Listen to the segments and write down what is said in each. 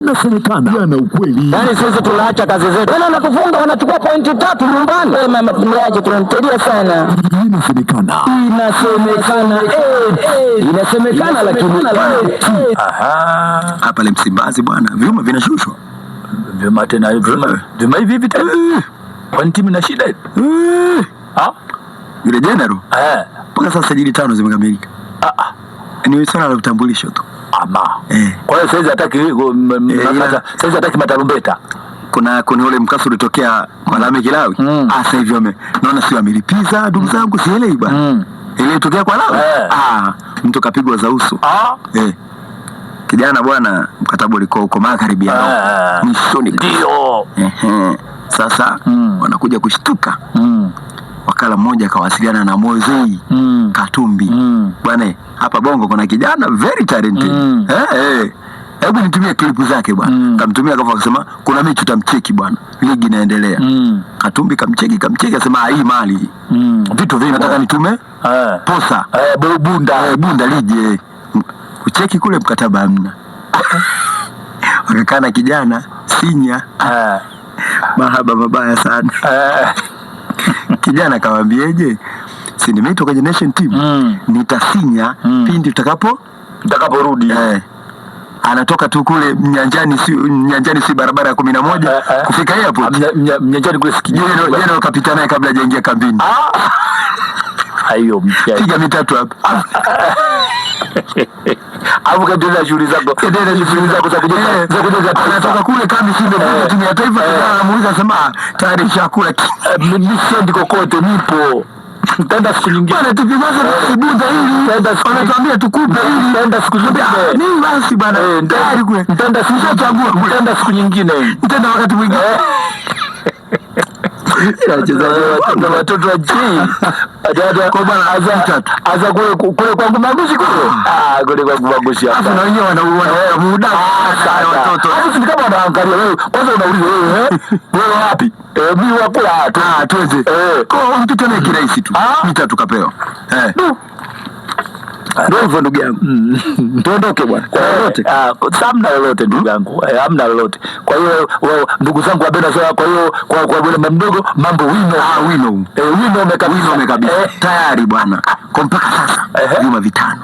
Inasemekana yana ukweli. Yaani sisi tunaacha kazi zetu. Tena wanatufunga, wanachukua pointi tatu nyumbani. Wewe mama mlaje tunamtelia sana. Inasemekana. Inasemekana inasemekana lakini Aha. Hapa le Msimbazi bwana, vyuma vinashushwa. Vyuma tena vyuma. Vyuma hivi hivi tena. Kwani timu ina shida? Ah? Yule general Eh. mpaka sasa sajili 5 zimekamilika. Ah ah. Ni swala la utambulisho tu. Ama. Eh. Kwa hiyo saizi hataki saizi hataki matarumbeta. Kuna ule mkasa ulitokea kwa Lame Kilawi. Ah, sasa hivi wame naona sio amelipiza ndugu zangu, sielewi bwana. Ile ilitokea kwa Lawi. Ah, mtu kapigwa za uso. Ah. Kijana bwana, mkataba ulikuwa uko magharibi ya mwishoni. Ndio. Sasa wanakuja kushtuka. Wakala mmoja akawasiliana na Mozei Katumbi. Bwana, hapa Bongo kuna kijana very talented. Hebu nitumie klipu zake bwana. Kamtumia akafa akasema kuna mechi utamcheki bwana. Ligi inaendelea. Katumbi kamcheki akasema hii mali. Vitu vingi nataka nitume. Posa. Bunda. Bunda lije. Kucheki kule mkataba hamna. Wakakaa na kijana sinya. Mahaba mabaya sana. Kijana kawaambieje? Si nimeitwa kwenye nation team. Nitasinya pindi tutakaporudi. Anatoka tu kule Mnyanjani si barabara ya 11 kufika airport. Mnyanjani kule sikijui. Jeno kapita naye kabla hajaingia kambini. Hayo mtia. Piga mitatu hapa. Hapo kaendelea shughuli zako. Kaendelea shughuli zako za kujenga za kujenga. Anatoka kule kambi si ndio timu ya taifa. Anamuuliza sema tayari chakula. Mimi siendi kokote, nipo. Nitaenda siku nyingine. Bwana tukimaza bunda hili. Wanatuambia tukupe hili. Nitaenda siku nyingine. Mimi basi bwana. Tayari kule. Nitaenda siku chagua kule. Nitaenda siku nyingine. Nitaenda wakati mwingine. Watoto wa G. Kwa bwana aza kule kwangu Magushi kule. Ah, kule kwangu Magushi hapa. Alafu na wenyewe wana muda sana watoto. Alafu si kama wanaangalia wewe. Kwanza unauliza wewe, wewe wapi? Mimi wa kula. Ah, tuweze. Kwa mtoto naye kirahisi tu. Mitatu kapewa. Ndio hivyo ndugu yangu. Tuondoke bwana. Kwa lolote. Hamna lolote ndugu yangu. Hamna lolote. Kwa hiyo ndugu zangu wapenda sana, kwa hiyo kwa bwana mdogo mambo wino. Ah, wino. Wino umekabisa. Wino umekabisa. Tayari bwana. Kwa mpaka sasa vyuma 5.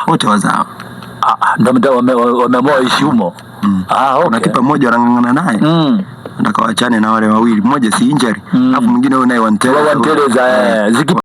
Wote wazao. Ndio wameamua waishi humo. Ah, okay. Kuna kipa mmoja wanang'ang'ana naye. Nataka waachane na wale wawili. Mmoja si injury, alafu mwingine huyo naye Wanteleza. Wanteleza.